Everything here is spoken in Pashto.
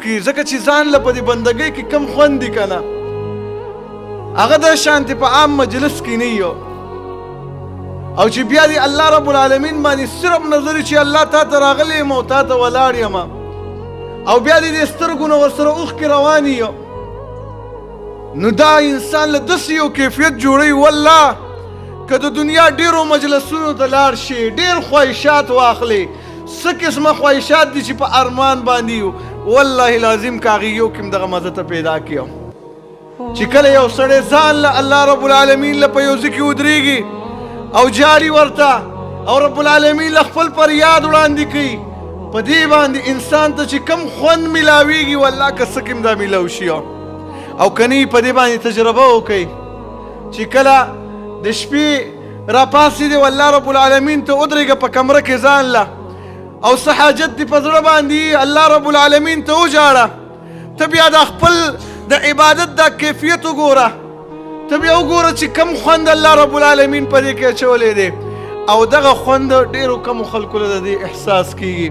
وکړي، ځکه چې ځان له په دې بندګۍ کې کم خوند دي که نه، هغه د شانتې په عام مجلس کې نه یو. او چې بیا دې الله رب العالمین باندې صرف نظر چې الله تا ته راغلی یم او تا ته ولاړ یم، او بیا دې د سترګو نه ورسره اوښکې روانې یو، نو دا انسان له داسې یو کیفیت جوړوي. والله که د دنیا ډېرو مجلسونو ته لاړ شي، ډېر خواهشات واخلي، څه قسمه خواهشات دي چې په ارمان باندې یو، والله العظیم که هغې یو کې هم دغه مزه ته پیدا کړي. چې کله یو سړی ځان له الله رب العالمین له په یو ځای کې ودرېږي او جاري ورته او رب العالمین له خپل فریاد وړاندې کوي، په دې باندې انسان ته چې کم خوند میلاویږي، والله که څه کې هم دا میلاو شي. او کني په دې باندې تجربه وکړئ چې کله د شپې راپاڅېدې والله رب العالمین ته ودرېږه په کمره کې ځان له، او څه حاجت دې په زړه باندې الله رب العالمین ته وژاړه، ته بیا دا خپل د عبادت دا کیفیت وګوره، ته بیا وګوره چې کم خوند الله رب العالمین په دې کې اچولی دی، او دغه خوند ډېرو کمو خلکو له د دې احساس کیږي.